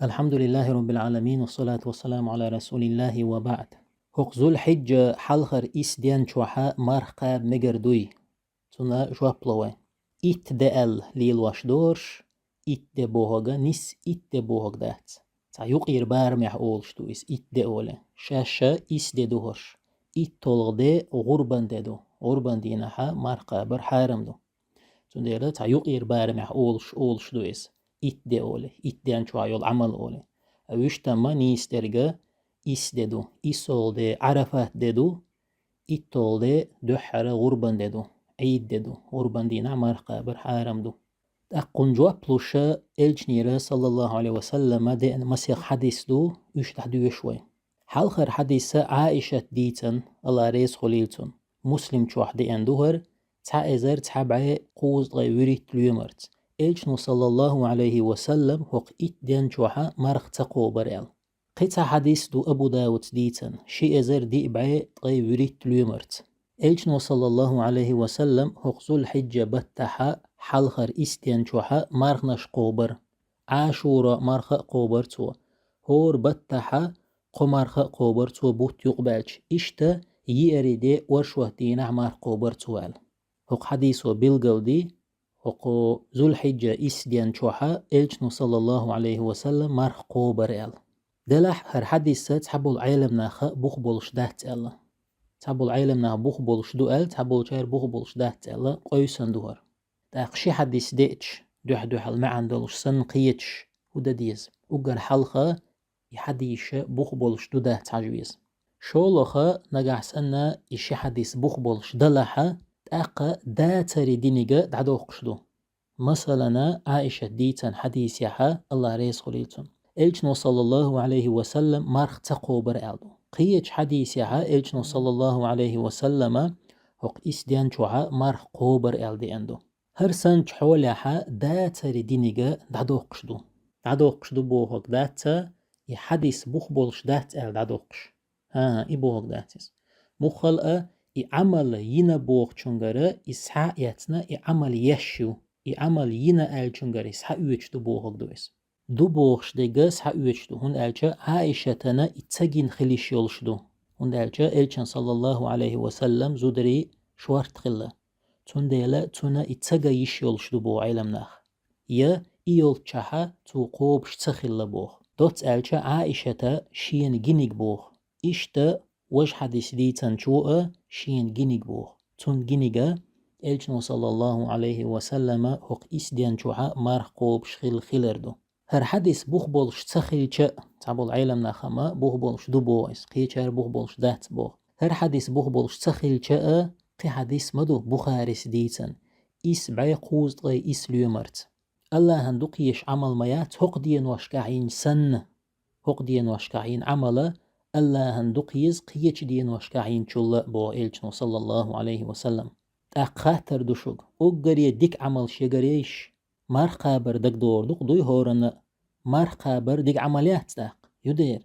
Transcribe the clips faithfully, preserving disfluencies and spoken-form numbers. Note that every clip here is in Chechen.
الحمد لله رب العالمين، والصلاة والسلام على رسول الله، وبعد. ХӀокху Зулхьиджа хьалхара исс ден чохь марха кхаба мегар дуй? Цунна жоп ло вай. Итт де аьлла лелош дорш, итт де бохург нисса итт де бохург дац. Цхьа юкъара барамехь олуш ду иза, итт де олий. Шаьш исс де ду хӀорш. ИтталгӀа де гӀурбан де ду. ГӀурбан дийнахь марха кхабар хьарам ду. Цундела цхьа юкъара барамехь олуш, олуш ду иза. Итт де олий, итт ден чохь йолу Ӏамал олий. Ткъа вуьштамма нийса дерг исс де ду. ИссалгӀа де Ӏарафат де ду, итталгӀа де дуьххьара гӀурбан де ду. Ӏийд де ду. ГӀурбан дийнахь марха кхабар хьарам ду. ТӀаккха кхунна жоп луш, Элчанера, саллаллаху Ӏалайхи ва саллама, деана масех хьадис ду, уьш дӀадоьшу вай. Хьалхара хьадис Ӏаишат дийцина, АллахӀ реза хуьлийла цунна. Муслим чохь деана ду хӀара, цхьа эзар цхьа бӀе кхузткъе вуьрхӀитта лоьмарца. Элчано, саллаллаху Ӏалайхи ва саллам, хӀокху итт ден чохь марха ца кхобура аьлла. Кхин цхьа хьадис ду Абу Давуда дийцина, ши эзар диъ бӀе ткъе вуьрхӀитта лоьмарца. Элчано, саллаллаху Ӏалайхи ва саллам, хӀокху Зулхьиджа баттахь хьалхара исс ден чохь марханаш кхобура. Ӏашура марха а кхобура цо. ХӀора баттахь кхо марха а кхобура цо бутт юкъабаьлча. Иштта еарий де оршот дийнахь марха кхобура цо аьлла. ХӀокху хьадисо билгалдо, хӀокху Зулхьиджа исс ден чохь Элчано, саллаллаху Ӏалайхи ва саллам, марха кхобура аьлла. Делахь хӀара хьадис цхьаболу Ӏеламнаха бух болуш дац аьлла. Цхьаболу Ӏеламнах бух болуш ду аьлла, цхьаболчара бух болуш дац аьлла, къевсина ду хӀара. ТӀаккха ши хьадис деача, дуьхь-дуьхьал маьӀна долуш санна кхеташ, хӀун дан деза? Уггар хьалха и хьадисаш бух болуш ду-дац хьажа веза. ШолгӀа, нагахь санна и ши хьадис бух болуш далахь, тӀаккха дацаре диниг дӀадоккхуш ду. Масалана, Ӏаишат дийцина хьадисехь, АллахӀ реза хуьлийла цунна, Элчано, саллаллаху Ӏалайхи ва саллам, марха ца кхобура аьлла ду. Кхечу хьадисехь Элчано, саллаллаху Ӏалайхи ва саллама, хӀокху исс ден чохь марха кхобура аьлла деана ду. ХӀара санначу хьолехь дацаре диниг дӀадоккхуш ду. ДӀадоккхуш ду бохург дац, и хьадис бух болуш дац аьлла дӀадоккхуш. ХӀан-хӀа, и бохург дац иза. Муххал а, и Ӏамал йина бохучуьнгара иза схьа а эцна, и Ӏамал еш ю, и Ӏамал йина аьллачуьнгара иза схьаоьцуш ду бохург ду иза. Ду бохуш дерг схьаоьцуш ду, хӀунда аьлча Ӏаишатана и ца гина хила йиш йолуш ду. ХӀунда аьлча Элчан, саллаллаху Ӏалайхи ва саллам, зударий шорта хилла. Цундела цунна и ца ган йиш йолуш ду боху Ӏеламнаха. Я и йолччохь цо кхобуш ца хилла боху. Доцца аьлча Ӏаишата шена гиниг боху. Иштта важа хьадис дийцинчо а шена гиниг боху. Цунна гиниг Элчано, саллаллаху Ӏалайхи ва саллама, хӀокху исс ден чохь марха кхобуш хилла хилар ду. ХӀара хьадис бух болуш ца хилча а, цхьаболу Ӏеламнаха ма бух болуш ду боху иза, кхечара бух болуш дац боху. ХӀара хьадис бух болуш ца хилча а, кхин хьадис ма ду Бухарис дийцина, исс бӀе кхузткъе исс лоьмарца. АллахӀан дукха езаш Ӏамал ма яц хӀокху деношкахь йина санна. ХӀокху деношкахь йина Ӏамал АллахӀан дукха еза кхечу деношкахь йинчул а, боху Элчано, саллаллаху Ӏалайхи ва саллам. ТӀаккха хаттар ду шуьга, уггаре дика Ӏамал шегара еш? Марха кхабар дагадогӀур ду-кх дуй хӀоранна а, марха кхабар дика Ӏамал яц тӀаккха, ю дера?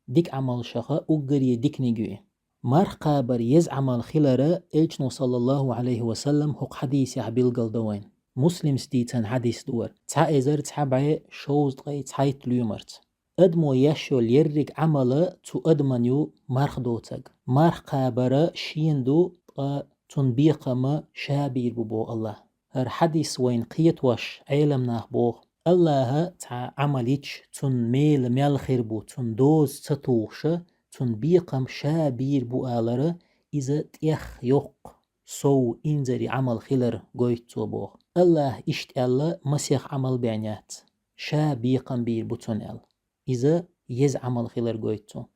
Дика Ӏамалшха уггаре диканиг ю и. Марха кхабар еза Ӏамал хилар Элчано, саллаллаху Ӏалайхи ва саллам, хӀокху хьадисехь билгалдо вайна. Муслимс дийцина хьадис ду хӀара, цхьа эзар цхьа бӀе шовзткъе цхьайтта лоьмарца. Адамо еш йолу ерриг Ӏамал цу адаман ю марха доцург. Марха кхабар шена ду, ткъа цунна бекхам ша бийр бу боху АллахӀа. ХӀара хьадис вайна кхетош, Ӏеламнаха боху, АллахӀа цхьа Ӏамал йича, цунна мела мел хир бу, цунна доза ца тухуш, цунна бекхам ша бийр бу алар, иза тӀех йоккха, сов, инзаре Ӏамал хилар гойту цо боху. АллахӀа иштта аьлла масех Ӏамал бен яц, ша бекхам бийр бу цунна аьлла. Иза еза Ӏамал хилар гойту цо.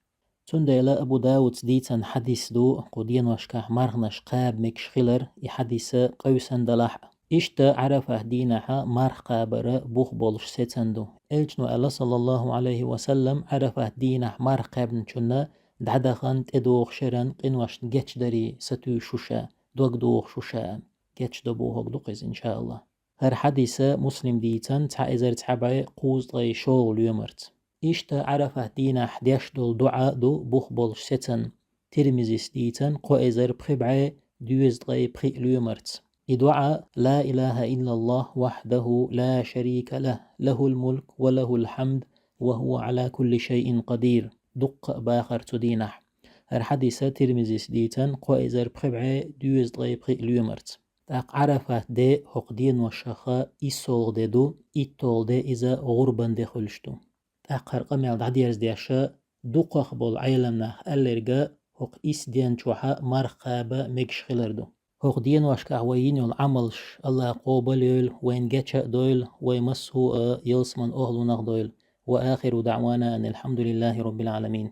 Цундела Абу Давуда дийцина хьадис ду кху деношкахь марханаш кхаба мегаш хилар, и хьадис къевсина далахь а. Иштта Ӏарафат дийнахь марха кхабар бух болуш сецна ду. Элчано аьлла, саллаллаху Ӏалайхи ва саллам, Ӏарафат дийнахь марха кхаьбначунна дӀадахана тӀедогӀу шеран къиношна гечдаре сатуьйсу шу ша, дог доху шу ша аьлла. Гечдо бохург ду-кх иза, иншааллахӀ. ХӀара хьадис Муслим дийцина цхьа эзар цхьа бӀе кхузткъе шолгӀа лоьмарца. Иштта Ӏарафат дийнахь деш долу дуӀа ду бух болуш сецна. Тирмизис дийцина кхо эзар пхи бӀе дезткъе пхиъ лоьмарца. И дуӀа: لا إله إلا الله وحده لا شريك له، له الملك وله الحمد وهو على كل شيء قدير, дуккха а бахар цу дийнахь. ХӀара хьадис Тирмизис дийцина, кхо эзар пхи бӀе дезткъе пхи лоьмарца. ТӀаккха Ӏарафат де хӀокху деношха иссолгӀа де ду, иттолгӀа де иза гӀурбан де хуьлуш ду. ТӀаккха хӀара къамел дӀадерзадеш, дукхах болу Ӏеламнах аьлларг, хӀокху исс ден чохь марха кхаба мегаш хилар ду. ХӀокху деношкахь вай йина йолу Ӏамалш АллахӀа къобал а йойла, вайна геча а дойла, вай массо а ялсаман охьалунах а дойла. وآخر دعوانا أن الحمد لله رب العالمين.